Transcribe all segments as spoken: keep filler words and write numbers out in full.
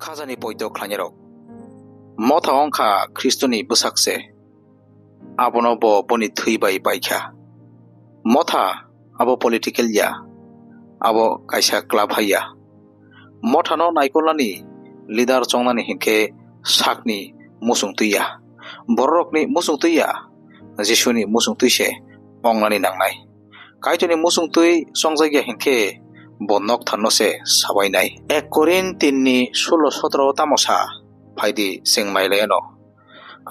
Khajani poito khlainairok. Motha wngkha Khristoni bwsak se. Abono bo boni thwi bai paikha. Motha abo political ya. Abo kaisa club hai ya. Mothano naikolnani leader chongnani hinkhe sakni muchung twi ya. Bororokni muchung twi ya. Jisuni muchung twi se ongnani nangnai. Kaitorni muchung twi chongjak ya hinkhe bo noktharno se sabainai. Ek Korin tin ni sulo sotro tamo sa? Phaidi chwng nailaiyano.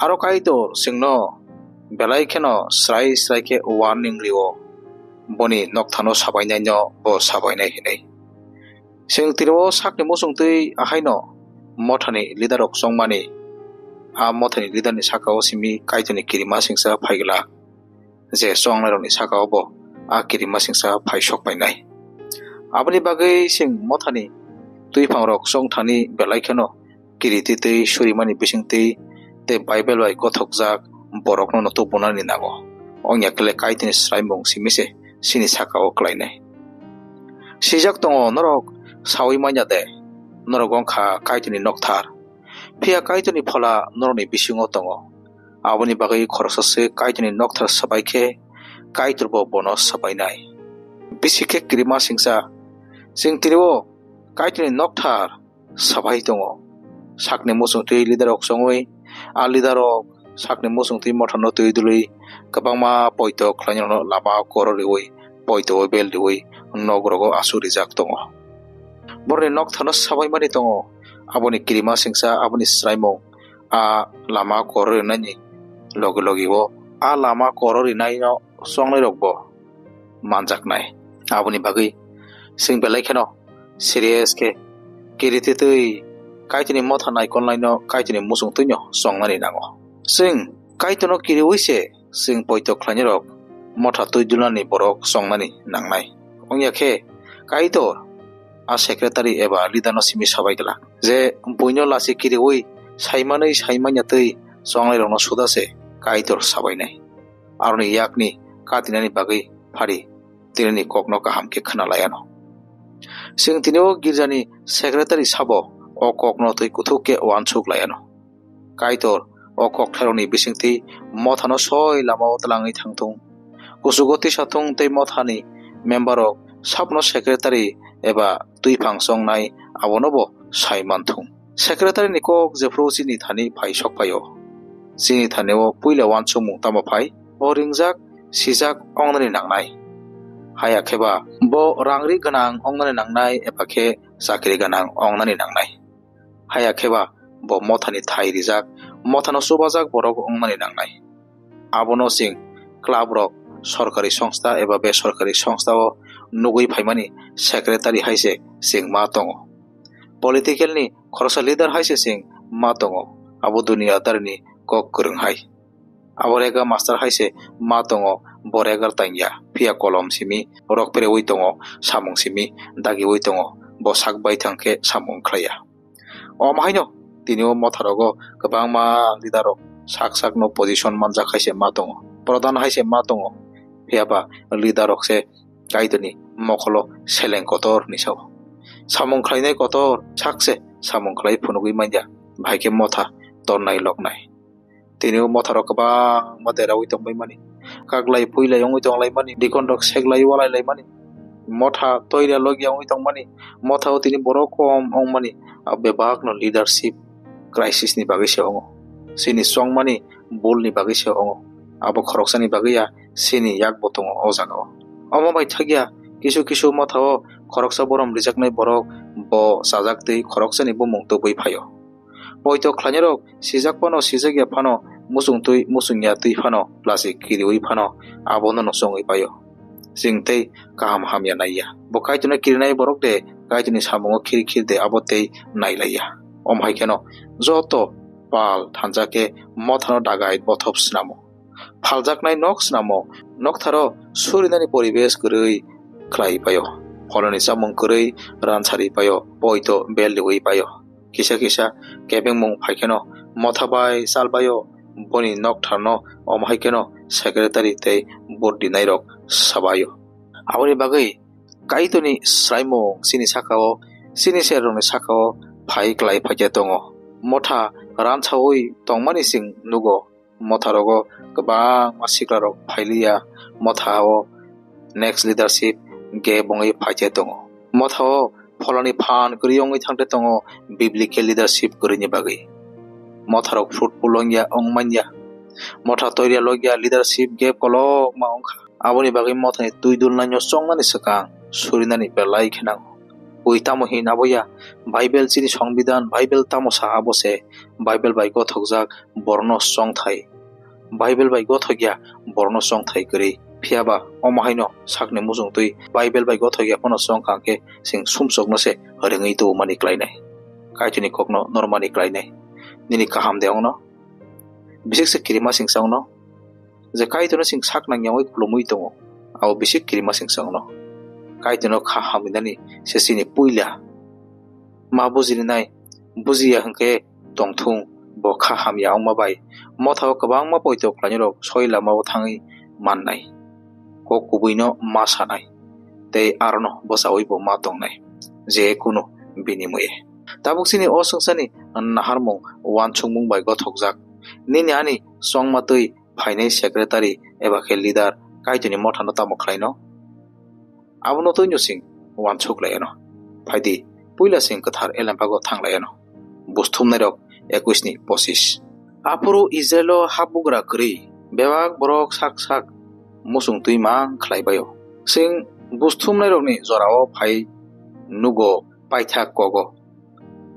Aro Kaitor chwngno belai kheno srai srai khe warning rio, boni noktharno sabainaino bo sabainai hinwi. Chwng tini o sakni muchung twi ahaino mothani leader rok chongmani, a mothani leader ni saka o simi Kaitorni kirima singsa phai glak, je chongnairokni saka o bo a kirima singsa phai sok painai. Aboni bagwi chwng mothani twiphang rok chongthani belai kheno kiri twi twi surimani bisingtwi tei Bible bai gothokjak borokno no tubunani nango. Ongya khe le Kaitorni swraimung simi se chini saka o klainai. Sijak tongo, norok saui manya de, norok wngkha Kaitorni nokthar. Phiya Kaitorni phola norokni bisingo tongo. Aboni bagwi khoroksa se Kaitorni nokthar sabai khe Kaitor bo bono sabainai. Bisi khe kirima singsa, chwng tini o Kaitorni nokthar sabai tongo. Sakni muchung twi leader rok chongwi, a leader rok sakni muchung twi mothano twi dului kwbangma poito khlainai rokno lama koro riwi, poito o bel riwi, nok rogo asuk rijak tongo. Borokni nokthano sabai mani tongo. Aboni kirima singsa, aboni swraimung, a lama koro rinani logi logi o a lama koro rinaino chongnai rok bo manjaknai. Aboni bagwi chwng belai kheno serious khe kiri twi twi Kaitorni motha naikolnaino Kaitorni muchung twino chongnani nango. Chwng Kaitorno kiriwi se chwng poito khlainai rok motha twi dulnani borok chongnani nangnai. Wngya khe Kaitor a secretary eba leader no simi sabai glak je buino lachi kiriwi saimanwi saimanya twi chongnai rokno suda se Kaitor sabainai. Aroni yakni katinani bagwi phari tinini kokno kaham khe khna laiano. Chwng tini o girjani secretary sabo o kokno twi kuthuk khe uansuk laiano. Kaitor o kokthairokni bisingtwi mothano soi lamao twlangwi thangthung. Kuchugo tisa thung tei mothani member rok sabno secretary eba twiphang chongnai abono bo sai manthung. Secretary ni kok jephru chini thani phai sok phaio. Chini thani o puila uansukmung tamo phai? Bo ringjak, sijak ongnani nangnai. Haya khe ba bo rangri gwnang ongnani nangnai eba khe chakri gwnang ongnani nangnai. Haya khe ba bo mothani thai rijak, mothano chubajak borok ongnani nangnai. Abono chwng club rok, sorkari songstha eba besorkari songstha o nugwi phaimani secretary hai se chwng ma tongo. Political ni khoroksa leader hai se chwng ma tongo. Abo duniya darini kok kwrwng hai. Abo rega master hai se ma tongo, bo regar tangya, phiya kolom simi rok perewi tongo, samung simi dagiwi tongo, bo sak baithang khe samung khlaiya. Omo haino tini o motha rogo kwbangma leader rok sak sak no position manjak hai se ma tongo, pradhan hai se ma tongo, phiya ba leader rok se Kaitorni mokolo seleng kotor hinwi sao. Samung khlainai kotor sak se samung khlai phunugwi manya, bahai khe motha tornai loknai. Tini o motharo kwbangma deraui tongbai mani. Kaklai puilai wngwi tonglaimani, dikon rok seklai walai laimani. Motha toira logia wngwi tongmani. Motha o tini borok kom wngmani. A bebak no leadership crisis ni bagwi se wngo. Chini chongmani bul ni bagwi se wngo. Abo khoroksani bagwi ya chini yak bo tongo o jaga o. Omo bai thakya kisu kisu motha o khoroksa borom rijaknai borok bo chajak twi khoroksani bumung tubui phaio. Poito khlainairok sijak phano, sijak ya phano, muchung twi, muchung ya twi phano, lachi kiriwi phano, abono no chongwi paio. Chwng tei kaham hamya naiya. Bo Kaitorno kirinai borok de, Kaitorni samungo khir khir de, abo tei nailaiya. Omo hai kheno, joto pal thansa khe mothano dagai bothop snamo. Phaljaknai nok snamo, noktharo surinani poribesh kwrwi khlai paio. Pholoni chamung kwrwi ransari paio, poito bel riwi paio. Kisa kisa kebengmung phai kheno motha bai chal baio, boni noktharno omo hai kheno secretary tei vote rinairok sabaio. Aboni bagwi Kaitorni swraimung chini saka-o, chini serrokni saka-o phai klai phaikhe tongo. Motha ransaui tongmani chwng nugo, motharogo kwbangma siklarok phailiya, mothao next leadership gap wngwi phaikhe tongo. Mothao pholani phan kwrwi wngwi thangkhe tongo biblical leadership kwrwini bagwi. Motharok fruitful wngya, wngmanya. Motha toiria logya leadership gap kolokma wngkha. Aboni bagwi mothani twi dulnaino chongmani swkang surinani belai khe nango. Bui tamo hin abo ya? Bible chini Songbidan, Bible tamo sa abo se. Bible bai gothokjak borno chongthai. Bible bai gothokya borno chongthai kwrwi. Phiyaba omo haino sakni muchungtwi Bible bai gothokya phano chongkha khe chwng sumsokno se rwngwi tubumani klainai. Kaitorni kokno normani klainai. Nini kaham de ongno? Bisik se kirima singsa ongno? Je Kaitorno chwng sak nangyawi khulumwi tongo, abo bisik kirima singsa ongno. Kaitorno kha hamrinani se chini puila. Ma bujirinai, bujiya hwnkhe tongthung, bo kha hamya wngma bai mothao kwbangma poito khlainai rok soi lamao thangwi mannai. Kok kubuino ma sanai, tei arono bwchaui bo ma tongnai, je kunu binimwi. Tabuk chini o swngcharni naharmung uansukmung bai gothokjak. Nini ani chongma twi phainai secretary eba khe leader Kaitorni mothano tamo khlaino? Abono twino chwng uansuk laiano. Phaidi, puila chwng kwthar elembago thang laiano. Busthumnairok ekush ni pochis. Aphuru Israilo habugra kwrwi, bebak borok sak sak muchung twi mang khlai baio. Chwng busthumnairokni jorao phai nugo paithak kogo.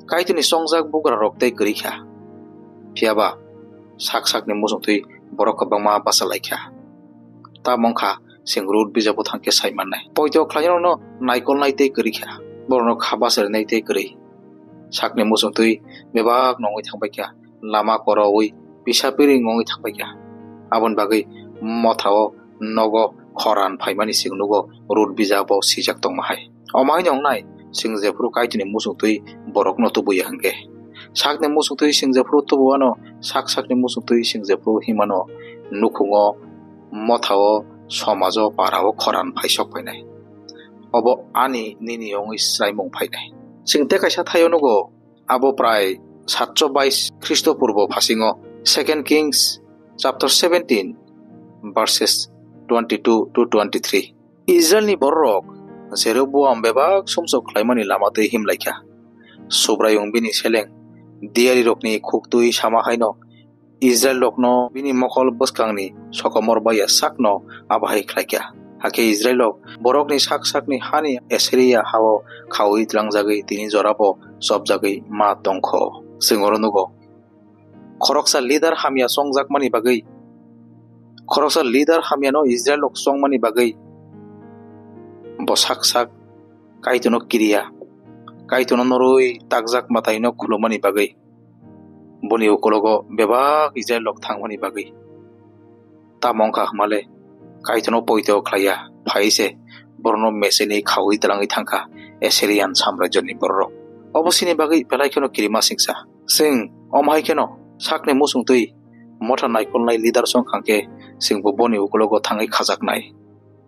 Kaitorni chongjak bugrarok tei kwrwi kha. Phiyaba sak sakni muchungtwi borok kwbangma bacha lai kha. Tamo wngkha chwng Rut bijabo thang khe sai mannai. Poito khlainairokno naikolnai tei kwrwi kha. Borokno kha bacharinai tei kwrwi. Sakni muchungtwi bebak nongwi thangbai kha. Lama koroui pisa piring wngwi thangbai kha. Aboni bagwi mothao nogo khoran phaimani chwng nugo, Rut bijabo swijak tongma hai. Omo haino wngnai, chwng jephuru Kaitorni muchungtwi borokno tubuya hwnkhe. Sakni muchungtwi chwng jephuru tubuwano, sak sakni muchungtwi chwng jephuru himano, nukhungo, mothao, somajo, parao khoran phaisok phainai. Obo ani nini wngwi chwraimung phainai. Chwng tei kaisa thaio nugo, abo prai satcho bais Khristopurbo phasingo, Second Kings chapter seventeen, verses twenty-two to twenty-three. Israilni bororok Jeroboam bebak sumsok khlaimani lama twi himlaikha. Subraiyung bini seleng diyarirokni khuktwi sama haino Israilrokno bini mokol bwskangni sokomor baiya sakno abo hai khlaikha. Hakhe Israilrok borokni sak sakni hani Assyria hao khaui tlangjagwi tini jorabo chopjagwi ma tongkho. Chwng oro nugo, khoroksa leader hamya chongjakmani bagwi, khoroksa leader hamyano Israilrok chongmani bagwi bo sak sak Kaitorno kiriya, Kaitorno norwi takjak mwtaino khulumani bagwi, boni ukulogo bebak Israilrok thangmani bagwi. Tamo wngkha hwnmale, Kaitorno poito khlaiya, phai se borokno meseni khaui twlangwi thangkha Assyrian samrajyoni bororok. Obo chini bagwi belai kheno kirima singsa. Chwng omo hai kheno sakni muchungtwi motha naikolnai leader song kha khe, chwngbo boni ukulogo thangwi khajaknai.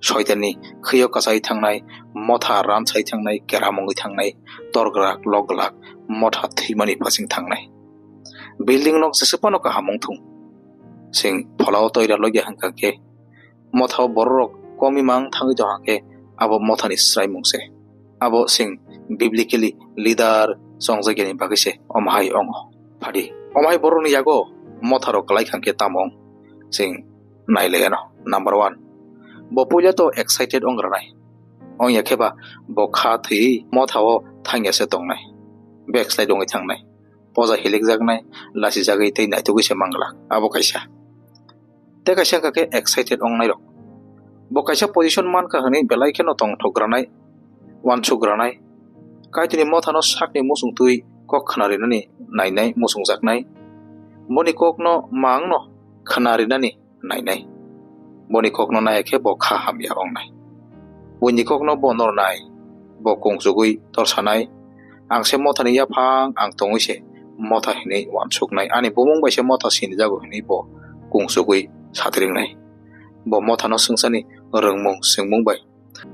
Soitanni khwio kachai thangnai, motha ransai thangnai, keram wngwi thangnai, torglak, loglak, motha thwimani phasing thangnai. Building nok jesa phano kaham wng thung. Chwng pholao toira logya hwnkha khe, mothao bororok komi mang thangwi tongkha khe, abo mothani swraimung se. Abo chwng biblically leader chongjakya ni bagwi se omo hai wngo. Phadi, omo hai borokni yago motharok kwlai kha khe tamo wng? Chwng nai lai ano. Number one, bo puila to excited wng rwnai. Wng ya khe ba bo kha thwiwi mothao thangya se tongnai. Backslide wngwi thangnai. Poja hilikjaknai, lachijagwi tei naitugwi se manglak. Abo kaisa. Tei kaisa wngkha khe excited wngnairok. Bo kaisa position mankha hwnwi belai kheno tongthok granai, uansuk granai. Kaitorni mothano sakni muchungtwi kok khna rinani nainai muchungjaknai. Boni kokno mangno khna rinani nainai. Boni kokno naiya khe bo kha hamya wngnai. Buini kokno bo nornai, bo kungsugwi torsanai. Ang se mothani yaphang ang tongwi se motha hinwi uansuknai. Ani bumung bai se motha sinijago hinwi bo kungsugwi satringnai. Bo mothano swngchani rwngmung swngmung bai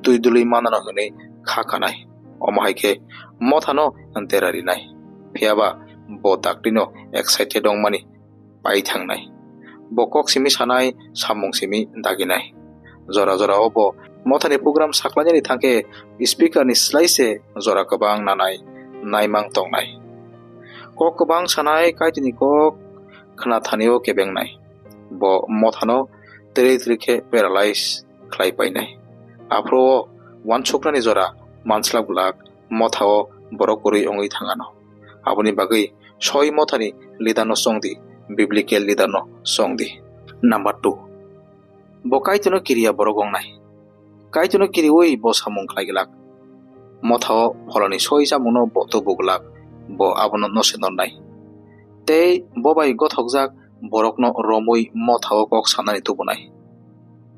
twi dului manano hwnwi kha kanai. Omo hai khe mothano dera rinai. Phiya ba bo daktino excited wngmani pai thangnai. Bo kok simi sanai, samung simi daginai. Jora jora o bo mothani program saklainani thangkhe speaker ni slai se jora kwbang nanai naimang tongnai. Kok kwbang sanai, Kaitorni kok khna thanio kebengnai. Bo mothano tiri tiri khe paralyze khlai painai. Aphuru o uansuknani jora manslak glak mothao borok kwrwi wngwi thangano. Aboni bagwi soi mothani leader no songdi, biblical leader no songdi. Number two, bo Kaitorno kiriya borok wngnai. Kaitorno kiriwi bo samung khlai glak. Mothao pholoni soi chamungno bo tubu glak, bo abono no se nornai. Tei bo bai gothokjak borokno romwi mothao kok sanani tubunai.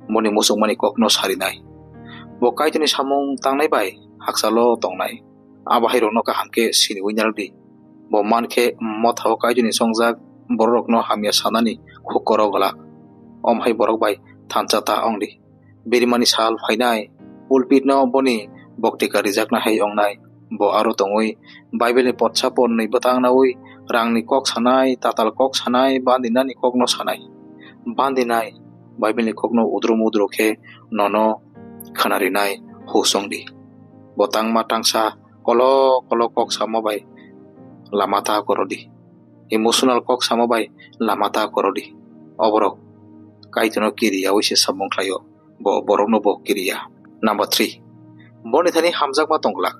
Boni muchungmani kokno sarinai. Bo Kaitorni samung tangnai bai hakchalo tongnai. Abo hairokno kaham khe siniwi narwkdi. Bo mankhe mothao Kaitorni chongjak bororokno hamya sanani khuk koro glak. Om hai borok bai thansa ta wngdi. Birimani sal phainai, pulpit no boni boktika rijakna hai wngnai. Bo aro tongwi Bible ni potsa ponnwi bwtang nawi rangni kok sanai, tatal kok sanai, bandinani kokno sanai. Bandinai, Bible ni kokno udrum udru khe nono khwnarinai hus wngdi. Bo tangma tangsa kolo kolo kok samo bai lama ta korodi. Emotional kok samo bai lama ta korodi. Oborok Kaitorno kiriyawi se samung khlaio. Bo borokno bo kiriya. Number three, boni thani hamjakma tongglak.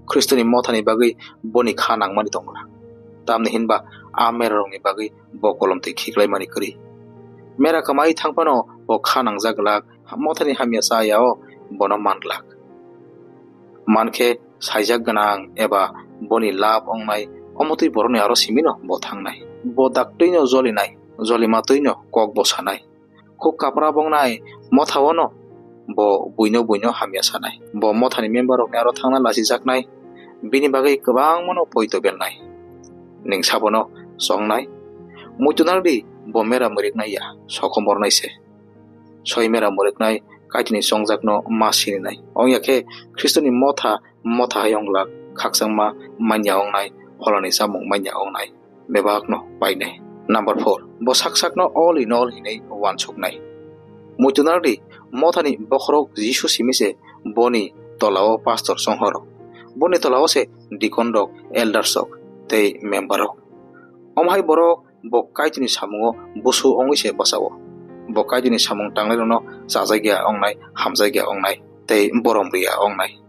Khristoni mothani bagwi boni kha nangmani tongglak. Tamni hinba a merarokni bagwi bo kolomtwi khiklaimani kwrwi. Mera kwmai thangphano bo kha nangjak glak, mothani hamya cha yao bono man glak. Mankhe saijak gwnang eba boni lab wngnai, omotwi borokni aro simino bo thangnai. Bo daktwino jolinai, jolima twino kok bo sanai. Khuk kapra bongnai mothao no bo buino buino hamya sanai. Bo mothani member rokni aro thangna lachijaknai. Bini bagwi kwbangmano poito belnai. Ning sabono songnai. Muitu nardi bo mera mwrwknai ya, sokomornai se. Soi mera mwrwknai Kaitorni chongjakno ma sininai. Ongya khe Khristoni motha motha hai wnglak, khakchangma manya wngnai, pholani chamung manya wngnai, bebakno painai. Number four, bo sak sakno all in all hinwi uansuknai. Muitu nardi, mothani bokhorok Jisu simi se boni tolao pastor songhoro. Boni tolao se deacon rok, elders rok, tei member rok. Omo hai borok bo Kaitorni samungo busu wngwi se bwsao. Bo Kaitorni samung tangnairokno chajakya wngnai, hamjakya wngnai, tei borom rwya wngnai.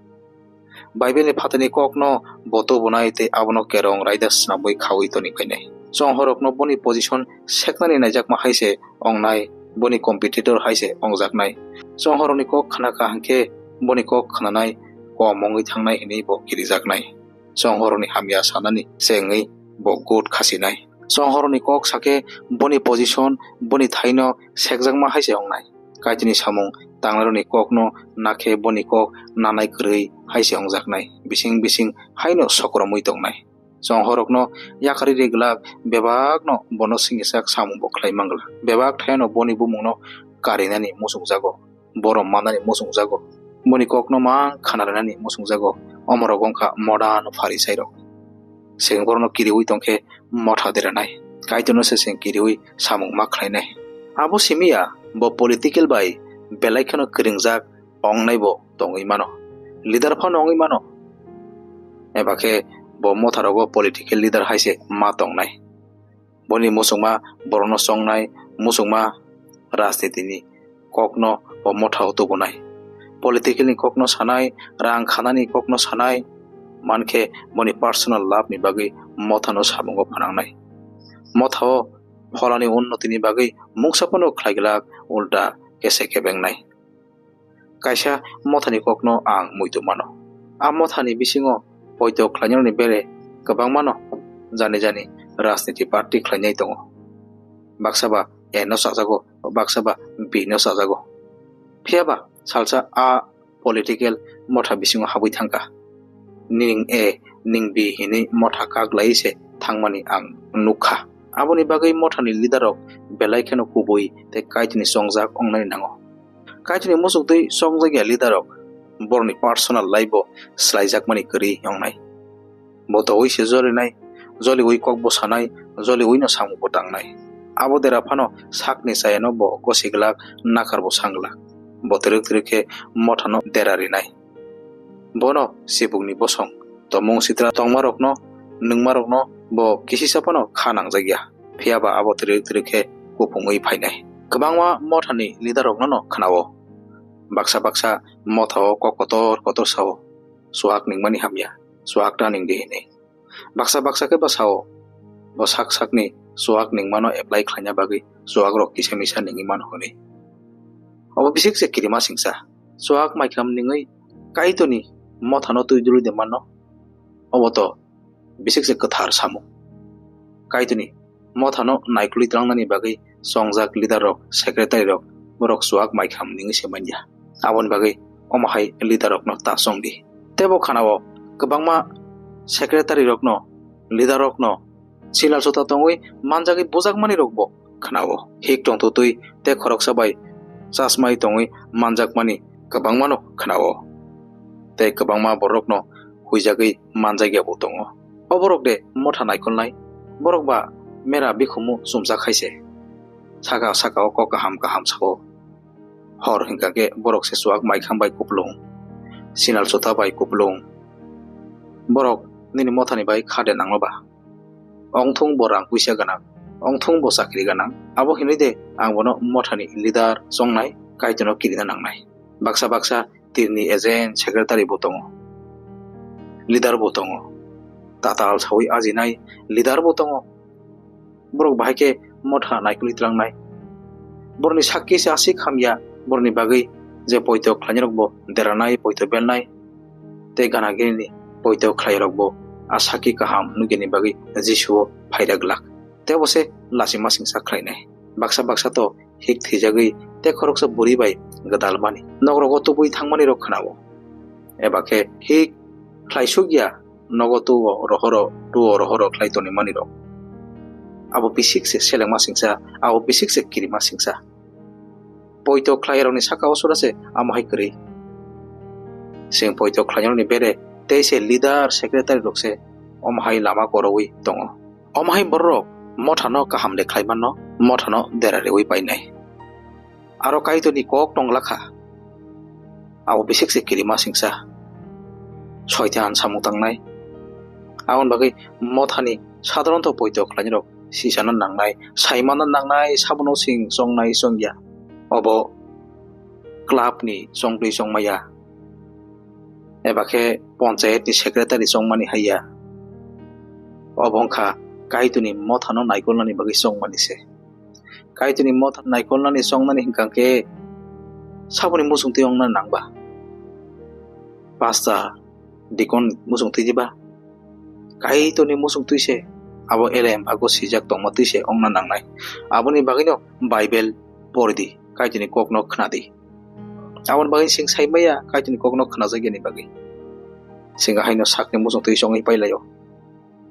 Bible ni phatarni kokno bo tubunai tei abono kerong raida snamwi khaui toni phainai. Chonghorokno boni position seknani naijakma hai se wngnai, boni competitor hai se wngjaknai. Chonghorokni kok khna kaham khe boni kok khnanai kom wngwi thangnai hinwi bo kirijaknai. Chonghorokni hamya sanani chengwi bo gut khasinai. Chonghorokni kok sakhe boni position, boni thaino sekjakma hai se wngnai. Kaitorni samung tangnairokni kokno nakhe boni kok nanai kwrwi hai se wngjaknai, bising bising haino sokromwi tongnai. Chonghorokno yakarwi ri glak, bebakno bono singijak samung bo khlai man glak. Bebak thaiano boni bumungno karinani muchungjago, borom mannani muchungjago. Boni kokno mang khna rwnani muchungjago. Omorok wngkha modern Pharisairok. Chwng borokno kiriui tongkhe motha deranai. Kaitorno se chwng kiriui samung ma khlainai. Abo simi ya, bo political bai belai kheno kwrwngjak ongnai bo tongwi mano. Leader phano wngwi mano. Eba khe bo motharogo political leader hai se ma tongnai. Boni muchungma borokno chongnai, muchungma rajnitini kokno bo mothao tubunai. Political ni kokno sanai, rang khanani kokno sanai, mankhe boni personal love ni bagwi mothano samungo phanangnai. Mothao pholani unnotini bagwi mungsa phano khlai glak, ulta kese kebengnai. Kaisa mothani kokno ang muitu mano. A mothani bisingo poito khlainani bere kwbangmano jani jani rajniti party khlainai tongo. Baksa ba A no chajago, baksa ba B no chajago. Phiya ba salsa a political motha bisingo habwi thangkha. Ning A, ning B hinwi motha kaglai se thangmani ang nukha. Aboni bagwi mothani leader rok belai kheno kubui tei Kaitorni chongjak wngnani nango. Kaitorni muchungtwi chongjakya leader rok borokni personal life bo swlaijakmani kwrwi wngnai. Bo doui se jolinai, joliwi kok bo sanai, joliwino samung bo tangnai. Abo dera phano sakni chayano bo gosi glak, nakar bo sang glak. Bo twrwk twrwk khe mothano dera rinai. Bono sibukni bosong, tomung sitra tongmarokno, nungmarokno bo kisisa phano kha nangjakya. Phiya ba abo twrwk twrwk khe kuphungwi phainai. Kwbangma mothani leader rokno no khwnao. Baksa baksa mothao kok kotor kotor sao, "Chuak ningmani hamya, chuak ta ning di," hinwi. Baksa baksa khe ba sao, bo sak sakni chuak ningmano apply khlaina bagwi chuak rok kisa misa ningwi mano hwnwi. Obo bisik se kirima singsa. Chuak maikham ningwi Kaitorni mothano twi dului de mano. Obo to bisik se kwthar samung. Kaitorni mothano naikolwi tlangnani bagwi chongjak leader rok, secretary rok, borok chuak maikham ningwi se manya. Aboni bagwi omo hai leader rokno ta chongdi. Tebo khanao kwbangma secretary rokno, leader rokno sinal sota tongwi manjagwi bujakmani rokbo khnao. Hik tongtwtwi tei khoroksa bai chasmai tongwi manjakmani kwbangmano khnao. Tei kwbangma borokno huijagwi manjakya bo tongo. O borok de motha naikolnai, borok ba mera bikhumu chumjak hai se. Saka sakao kok kaham kaham sao. Hor hwnkha khe borok se chuak maikham bai kupulung, sinal sota bai kupulung. Borok nini mothani bai kha de nangma ba? Ongthung bo rang puisa gwnang, ongthung bo chakri gwnang. Abo hinwi de ang bono mothani leader chongnai, Kaitorno kirina nangnai. Baksa baksa tirni agent, secretary bo tongo, leader bo tongo, tatal sawi ajinai leader bo tongo. Borok bahai khe motha naikolwi tlangnai. Borokni sakki se aswk hamya, borokni bagwi je poito khlainai rok bo deranai, poito belnai, tei gana gini poito khlai rok bo a sakki kaham nugini bagwi Jisuo phaira glak. Tei bo se lachima singsa khlainai. Baksa baksa to hik thwijagwi tei khoroksa bwrwi bai gwdalmani, nogrogo tubui thangmani rok khnao. Eba khe hik khlaisukya nogo tuo rohoro, tuo rohoro khlai tonwi mani rok. Abo bisik se selengma singsa, abo bisik se kirima singsa. Poito khlai rokni saka o sura se amo hai kwrwi. Sing poito khlai rokni bere tei se leader, secretary rok se omo hai lama korowi tongo. Omo hai borok mothano kaham de khlai manno, mothano dera rewi painai. Aro Kaitorni kok tong lakha. Abo bisik se kirima singsa. Soitan samung tangnai. Aboni bagwi mothani sadharonto poito khlainai rok sisana nangnai, saimana nangnai, sabono sing chongnai chongya. Obo club ni chongtwi chongmaya. Eba khe ponchayat ni secretary chongmani haiya. Obo wngkha Kaitorni mothano naikolnani bagwi chongmani se. Kaitorni motha naikolnani chongnani hwnkha khe saboni muchungtwi ongna nangba? Pastor, deacon muchungtwi diba? Kaitorni muchungtwi se, abo elem ago sijak tongma twi se ongna nangnai. Aboni bagwino Bible poridi, Kaitorni kokno khnadi. Aboni bagwi sing saimaya Kaitorni kokno khnajakya ni bagwi. Sing haino sakni muchungtwi chongwi pailaio.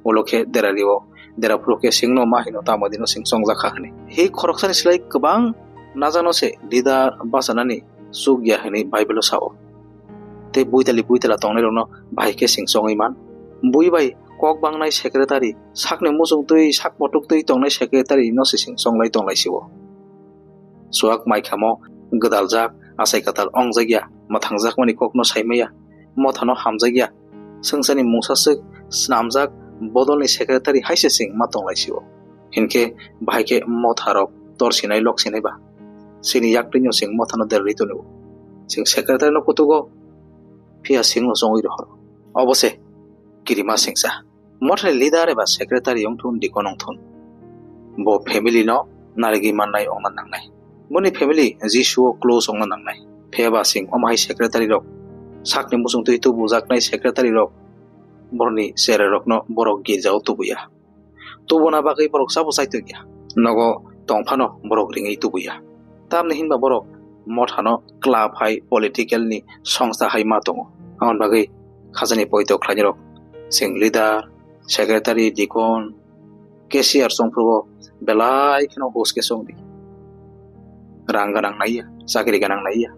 Ulo khe dera rio, dera phuru khe singno ma hino tamo dino sing chongjak kha hwnwi. Hi khoroksani slai kwbang najano se leader bachanani chukya hwnwi Bible-o sao. Tei buitali buitala tongnairokno bahai khe sing chongwi man. Bui bai kok bangnai secretary, sakni muchungtwi, sak potoktwi tongnai secretary no se sing chonglai tonglai sio. Chuak maikhamo gwdaljak, achai kwtal ongjakya, mwthangjakmani kokno saimaya, mothano hamjakya, swngcharni mungsaswk snamjak bodolni secretary hai se chwng ma tonglaisio. Hinkhe bahai khe motharok tor sinai lok sinai ba? Chini yaktwino chwng mothano derwi tonio. Chwng secretary no kutugo, phiya chwngno chongwi rohoro. Obo se kirima singcha. Mothani leader eba secretary wngthun, deacon wngthun, bo family no narigwi mannai ongna nangnai. Boni family Jisuo close ongna nangnai. Phiyaba chwng omo hai secretary rok, sakni muchungtwi tubujaknai secretary rok, borokni cherai rokno borok girjao tubuya. Tubuna bagwi borok sabo chaitokya. Nogo tongphano borok ringwi tubuya. Tamni hinba borok mothano club hai political ni songsta hai ma tongo. Aboni bagwi khajani poito khlainai rok, chwng leader, secretary, deacon, cashier chongphuru belai kheno hus khe chongdi. Rang gwnang naiya, chakri gwnang naiya,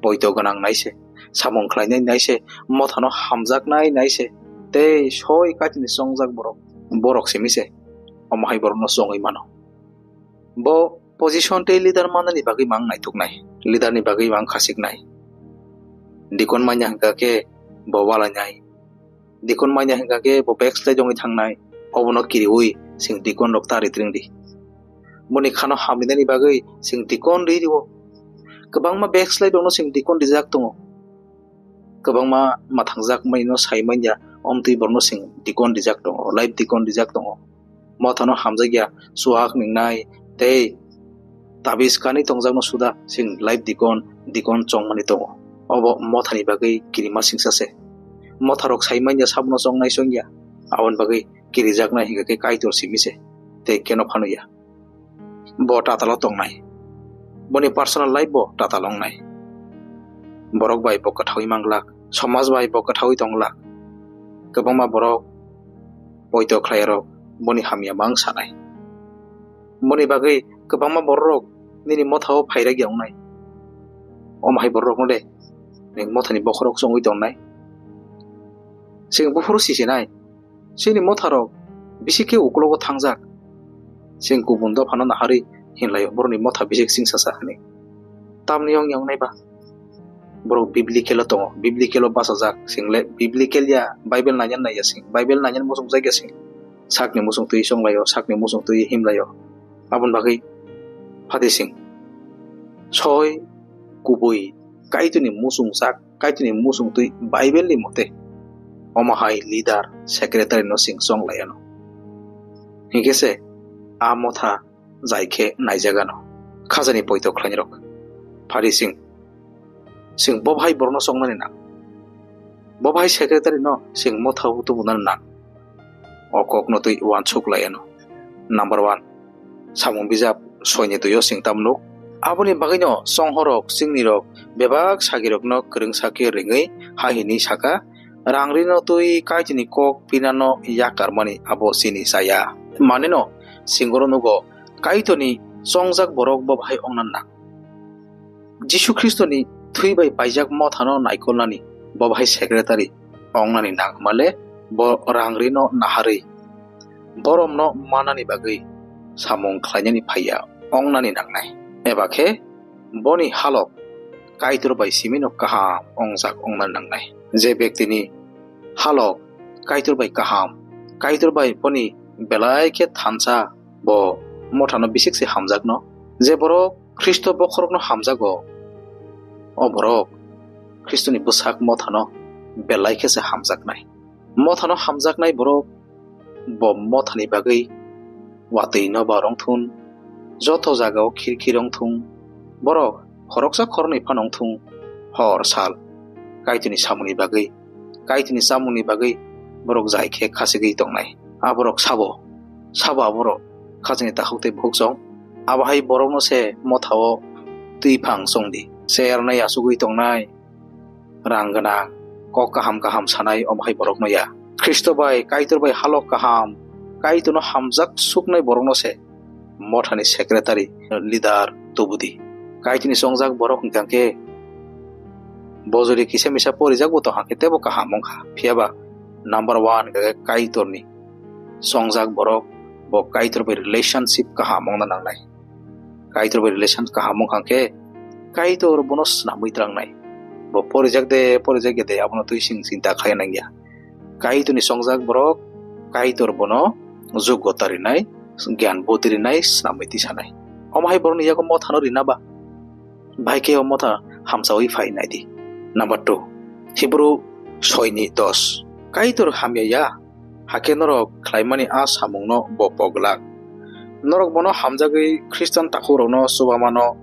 poito gwnang naise, samung khlainai naise, mothano hamjaknai naise, tei soi Kaitorni chongjak borok. Borok simi se omo hai borokno chongwi mano. Bo position tei leader manani bagwi mang naituknai, leader ni bagwi mang khasiknai. Dikon manya hwnkha khe bo walainai, dikon manya hwnkha khe bo backslide wngwi thangnai, obono kiriwi chwng dikon rok ta ritring di. Boni khano hamrinani bagwi chwng dikon ri rio. Kwbangma backslide rokno chwng dikon rijak tongo. Kwbangma mathangjak maino sai manya, omtwi borokno chwng dikon rijak tongo, life dikon rijak tongo. Mothano hamjakya, chuak ningnai tei tabis kanwi tongjakno suda chwng life dikon, dikon chongmani tongo. Obo mothani bagwi kirima singsa se. Motharok sai manya sabono chongnai chongya, aboni bagwi kirijaknai hingkha khe Kaitor simi se tei keno phano ya. Bo tatalo tongnai. Boni personal life bo tatal wngnai. Borok bai bo kwthaui manglak, somaj bai bo kwthaui tonglak. Kwbangma borok poito khlairok boni hamya mang sanai. Boni bagwi kwbangma bororok nini mothao phairagya wngnai. Omo hai bororokno de nwng mothani bokhorok chongwi tongnai. Chwng buphuru sisinai. Chini motharok bisi khe uklogo thangjak. Chwng kubun dophano naharwi hinlaio, borokni motha bisi singsa sa hwnwi. Tamni wng wngnai ba? Borok biblical-o tongo, biblical-o bachajak. Chwng le biblical ya, Bible nainani naiya chwng, Bible nainani muchungjakya chwng. Sakni muchungtwi chonglaio, sakni muchungtwi himlaio. Aboni bagwi phati chwng soi kubui Kaitorni muchungjak, Kaitorni muchungtwi Bible-ni mote omo hai leader, secretary-no chwng chonglaiano. Hinkhe se a motha jai khe naijagano. Khajani poito khlainirok. Phari chwng, chwng bo bahai borokno chongnani nang. Bo bahai secretary-no chwng motha-o tubunani nang. O kokno twi uansuk laiano. Number one, samung bijap soini duio singtam nuk. Aboni bagwino songhorok chingnirok bebak sagirokno kwrwngsa khe ringwi hai hwnwi saka, "Rang rino twi Kaitorni kok pinano yakarmani abo chini chaya." Manino singoro nugo, Kaitorni chongjak borok bo bahai ongna nang. Jisu Khristoni thwi bai paijak mothano naikolnani bo bahai secretary ongnani nangmale, bo rang rino naharwi boromno manani bagwi samung khlainani phaiya ongnani nangnai. Eba khe boni halok Kaitor bai simino kaham ongjak ongnani nangnai. Je bektini halok Kaitor bai kaham, Kaitor bai boni belai khe thansa, bo mothano bisik se hamjakno. Je borok Khristo bokhorokno hamjago, o borok Khristoni bwsak mothano belai khe se hamjaknai. Mothano hamjaknai borok bo mothani bagwi watwi nobar wngthun, joto jagao khirkhir wngthun, borok khoroksa khoroknwi phano wngthun, hor sal Kaitorni samungni bagwi, Kaitorni chamungni bagwi borok jai khe khachigwi tongnai. A borok sabo, sabo aborok khajani takhuk tei bukhuk chong. Abo hai borokno se mothao twi phang chong di. Chernai achugwi tongnai, rang gwnang, kok kaham kaham sanai omo hai borokno ya. Khristo bai, Kaitor bai halok kaham, Kaitorno hamjak suknai borokno se mothani secretary, leader tubudi. Kaitorni chongjak borok hwnkha khe bo jodi kisa misa porijak bo tongkha khe tebo kaham wngkha. Phiyaba number one hwnkha khe Kaitorni chongjak borok, bo Kaitor bai relationship kaham wngna nangnai. Kaitor bai relation kaham wngkha khe Kaitor bono swnamwi twlangnai. Bo porijak de, porijak ya de, abono twi chwng chinta khlai nangya. Kaitorni chongjak borok Kaitor bono jugota rinai, gyan buddhi rinai, swnamwi tisanai. Omo hai borokni yago mothano rina ba? Bahai khe o motha hamchawi phai nai di. Number two, Hibru soini dos. Kaitor hamya ya, hakhe norok khlaimani a samungno bo poglak. Norok bono hamjagwi Khristan takhukrokno chubamano,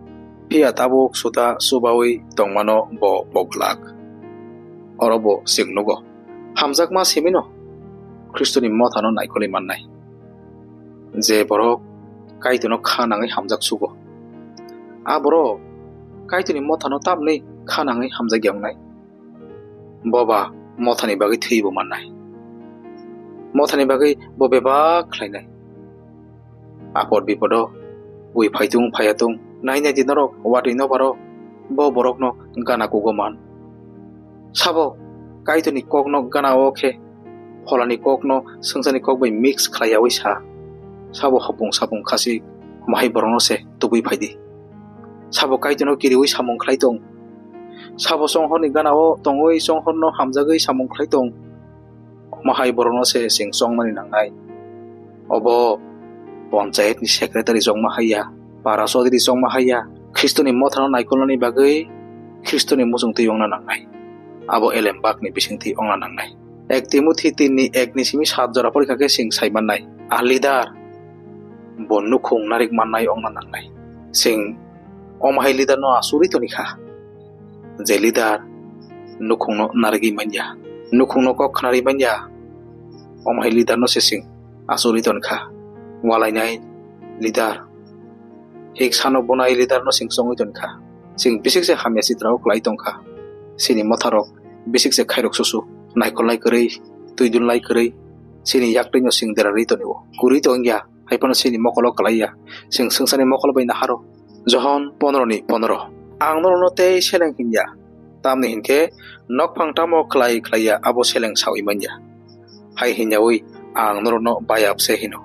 phiya tabuk suda chubawi tongmano bo poglak. Oro bo chwng nugo. Hamjakma simino Khristoni mothano naikolwi mannai. Je borok Kaitorno kha nangwi hamjak sugo, a borok Kaitorni mothano tamni kha nangwi hamjakya wngnai. Bo ba mothani bagwi thwibo mannai. Mothani bagwi bo bebak khlainai. Apod bipodo wi phaitung phaiyatung nainai di norok watwi nobaro bo borokno gana kugo man. Sabo Kaitorni kokno gana o khe pholani kokno swngcharni kok bai mix khlaiyawi sa. Sabo hopung sapung khasi, omo hai borokno se tubui phai di. Sabo Kaitorno kiriwi samung khlai tong. Sabo chonghorni gana-o tongwi chonghorno hamjagwi samung khlai tong. Omo hai borokno se chwng chongmani nangnai. Obo ponchayatni secretary chongma hai ya, para chodri chongma hai ya. Khristoni mothano naikolnani bagwi Khristoni muchungtwi wngna nangnai. Abo elembakni bisingtwi wngna nangnai. Ek Timothi tin ni ek ni simi sat jora porikha khe chwng sai mannai. A leader bo nukhung narik mannai wngna nangnai. Chwng omo hai leader no asugwi toni kha. Je leader nukhungno narigwi manya, nukhungno kok khnarwi manya, omo hai leader no se chwng asugwi toni kha. Walainai leader, hik sano bonai leader no chwng chongwi toni kha. Chwng bisik se hamya chitra o kwlai tong kha. Chini motharok bisik se khairok susu, naikolnai kwrwi, twidulnai kwrwi, chini yaktwi no chwng derarwi toni o. Kwrwi tong ya, hai phano chini mokolo kwlai ya. Chwng swngcharni mokol bai naharo. Johon pondro ni pondro. Ang norokno tei seleng hinya, tamni hinkhe nokphang tamo khlai khlai ya, abo seleng saui manya. Hai hinyaui ang norokno bayap se hino.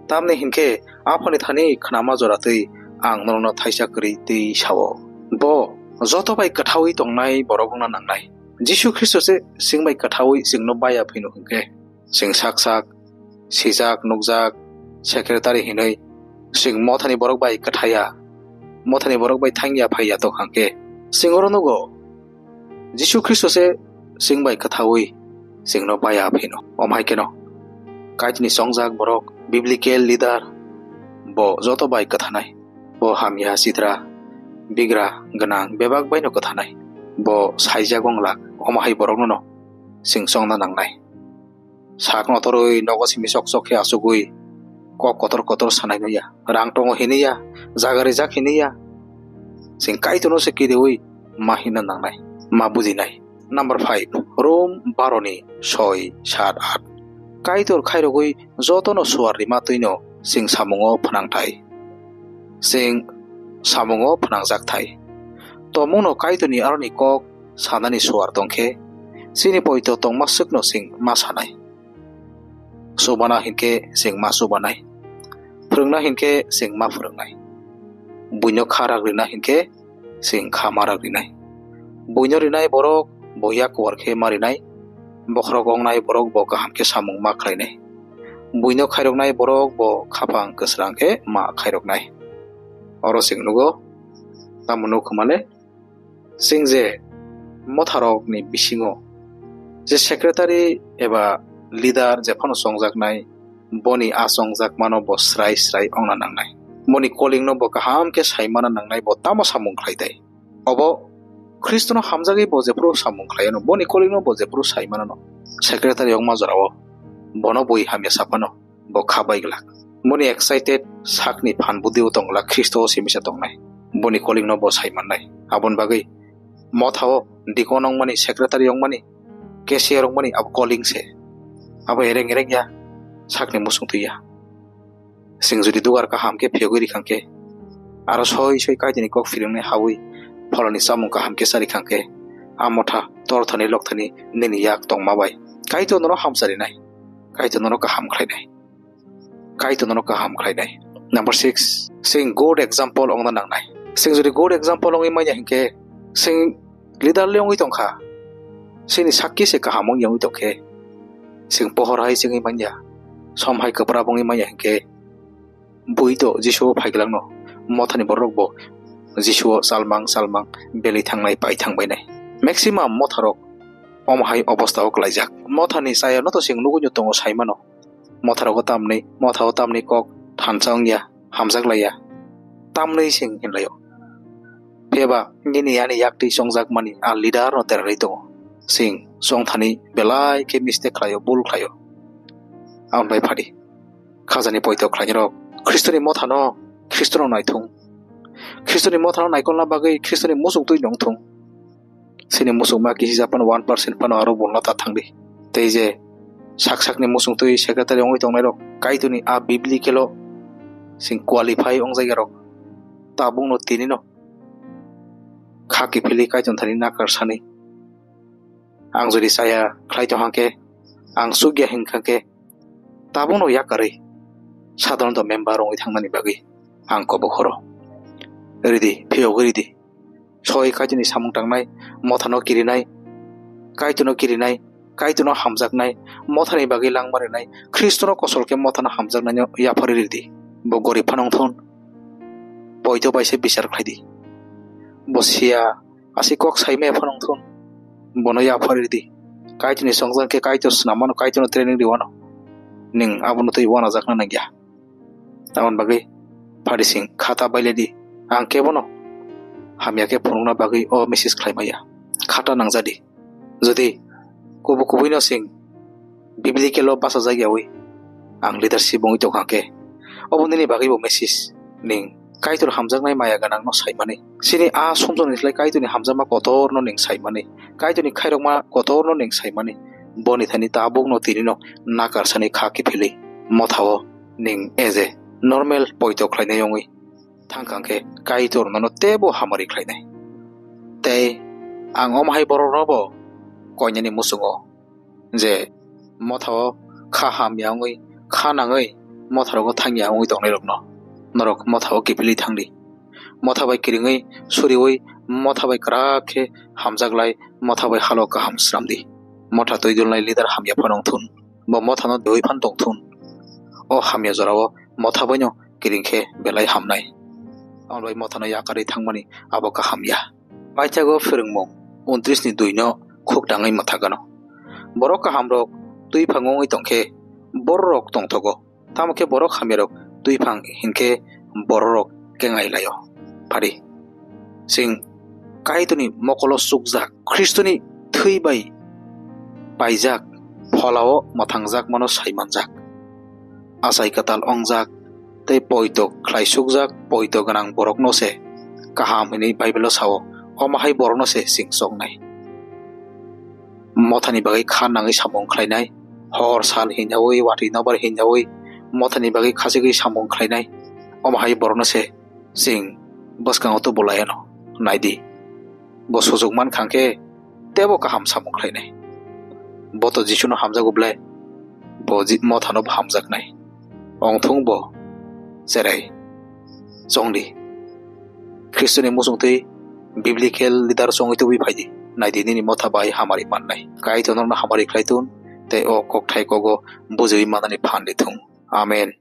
Tamni hinkhe Aphani thani khnama joratwi ang norokno thaisa kwrwi twi sao. Bo joto bai kwthaui tongnai borok wngna nangnai. Jisu Khristo se chwng bai kwthaui chwngno bayap hino hinkhe, chwng sak sak, sijak, nukjak, secretary hinwi chwng mothani borok bai kwthaya, mothani borok bai thangya phaiya tong hangkhe, chwng oro nugo, Jisu Khristo se chwng bai kwthaui chwngno bayap hino. Omo hai kheno, Kaitorni chongjak borok, biblical leader, bo joto bai kwthanai. Bo hamya chitra, bigra gwnang bebak baino kwthanai. Bo saijak wng lak, omo hai borokno no chwng chongna nangnai. Sakno torwi nogo simi sok sok khe achugwi kok kotor kotor sanai no ya. Rang tongo hinwi ya, jaga rijak hinwi ya. Chwng Kaitorno se kiriui ma hina nangnai, ma bujinai. Number five, Rom baro ni soi, sat, at. Kaitor khairogwi jotono suar rima twino chwng samungo phnangthai. Chwng samungo phnangjak thai. Tongmungno Kaitorni aroni kok sanani suar tongkhe, chini poito tongma swkno chwng ma sanai. Chubana hinkhe chwng ma chubanai. Phwrwngna hinkhe chwng ma phwrwngnai. Buino kha rak rina hinkhe chwng kha ma rak rinai. Buino rinai borok bo yak kuar khe ma rinai. Bokhorok ongnai borok bo kaham khe samung ma khlainai. Buino khairoknai borok bo khaphang kwsrang khe ma khairoknai. Oro chwng nugo, tamo nuk hwnmale, chwng je motharokni bisingo je secretary eba leader jephano chongjaknai, boni a chongjakmano bo srai srai ongna nangnai. Boni calling no bo kaham khe saimana nangnai, bo tamo samung khlai tai. Obo Khristono hamjagwi bo jephuru samung khlai ano, boni calling no bo jephuru sai manano. Secretary wngma jorao bono bui hamya saphano bo kha bai glak. Boni excited sakni phan budi o tong glak, Khristo o simisa tongnai. Boni calling no bo sai mannai. Aboni bagwi mothao deacon wngmani, secretary wngmani, cashier wngmani abo calling se. Abo ereng ereng ya, sakni musung twi ya. Chwng jodi dugar kaham khe phiyogwi rikha khe, aro soi soi Kaitorni kok phirwngnai hawi pholoni chamung kaham khe charikha khe, a motha torthani lokthani nini yak tongma bai Kaitor nono hamcharinai, Kaitor nono kaham khlainai, Kaitor nono kaham khlainai. Number six, chwng good example ongna nangnai. Chwng jodi good example ongwi manya hinkhe, chwng leader le wngwi tongkha, chini sakki se kaham wngya wngwi tongkhe, chwng pohor hai chwngwi manya, som hai kwprap wngwi manya hinkhe, bui to Jisu o phaiglakno, mothani borok bo Jisu o chalmang chalmang belai thangnai pai thang bainai. Maximum motharok omo hai obostha o kwlaijak. Mothani chaya no to chwng nugwi no tongo sai mano. Motharogo tamni, motha o tamni kok thansa wngya, hamjak laiya, tamni chwng hinlaio. Phiyaba nini ani yaktwi chongjak mani a leader no terarwi tongo. Chwng chongthani belai khe mistake khlaio, bul khlaio. Aboni bai phadi. Khajani poito khlainai rok Khristoni mothano, Khristono naithung. Khristoni mothano naikolna bagwi Khristoni muchung twi nongthung. Chini muchungma kisi japan one percent phano aro bulna ta thangdi. Tei je sak sakni muchung twi secretary wngwi tongnai rok Kaitorni a biblical o chwng qualify wngjak ya rok. Tabukno tinino kha kiphilwi Kaitor thani nakar sani. Ang jodi chaya khlai tong hang khe, Ang chukya hinkha khe tabukno yakarwi sadharanto member wngwi thangnani bagwi ang kobok horo. Ridi, phiyogwi ridi. Soi Kaitorni samung tangnai, mothano kirinai, Kaitorno kirinai, Kaitorno hamjaknai, mothani bagwi langma rinai, Khristono kosol khe mothano hamjaknaino yapharwi ridi. Bo gorib phano wngthun, poito bai se bichar khlai di. Bo siya, aswk kok saimaya phano wngthun, bono yapharwi ridi. Kaitorni chongjak khe Kaitor swnam mano, Kaitorno training rwano. Nwng abono twi uanajakna nangya. Aboni bagwi pharising khata bailedi. Ang kebono hamya khe phunukna bagwi o message khlai maya. Khata nangjadi. Jodi kubu kubuino sing biblical o bachajak yawi ang leadership wngwi tongkha khe, obo nini bagwi bo message. Ning Kaitor hamjaknai maya gwnangno saimani. Chini a sumsokni slai Kaitorni hamjakma kotorno ning saimani. Kaitorni khairokma kotorno ning saimani. Boni thani tabukno tinino nakarsani kha kiphilwi mothao ning as a normal poito khlainai wngwi thangkha khe Kaitor nono teibo hamari khlainai. Tei ang omo hai borokno bo koinani muchungo je mothao kha hamya wngwi, kha nangwi motharogo thangya wngwi tongnairokno norok mothao kiphilwi thangdi. Motha bai kiringwi suriwi motha bai kwrak khe hamjaklai, motha bai halo kaham swnamdi. Motha twi dulnai leader hamya phano wngthun, bo mothano deui phan tongthun. O hamya jorao motha baino kiring khe belai hamnai. Aboni bai mothano yakarwi thangmani abo kaham ya. Paithago phwrwngmung untris ni dui no khuk tangwi mwthagano. Borok kahamrok twiphang wngwi tongkhe bororok tongthogo, tamo khe borok hamyarok twiphang hinkhe bororok kengai laio. Phari, chwng Kaitorni mokolo chukjak, Khristoni thwi bai paijak, pholao mwthangjakmano sai manjak. Achai kwtal ongjak tei poito khlai sukjak poito gwnang borokno se kaham hwnwi Bible-o sao. Omo hai borokno se chwng choknai. Mothani bagwi kha nangwi samung khlainai, hor sal hinjaui, watwi nobar hinjaui, mothani bagwi khachigwi samung khlainai, omo hai borokno se chwng bwskango tubu laiano. Naidi, bo sujuk mankha khe teibo kaham samung khlainai. Bo to Jisuno hamjago ble, bo ji-, mothano bo hamjaknai. Ongthung bo cherai chongdi. Khristoni muchungtwi biblical leader chongwi tubui phaidi. Naidi nini motha bai hamari mannai. Kaitor norokno hamari khlai thun tei o kokthai kogo bujiwi manani phan di thung. Amen.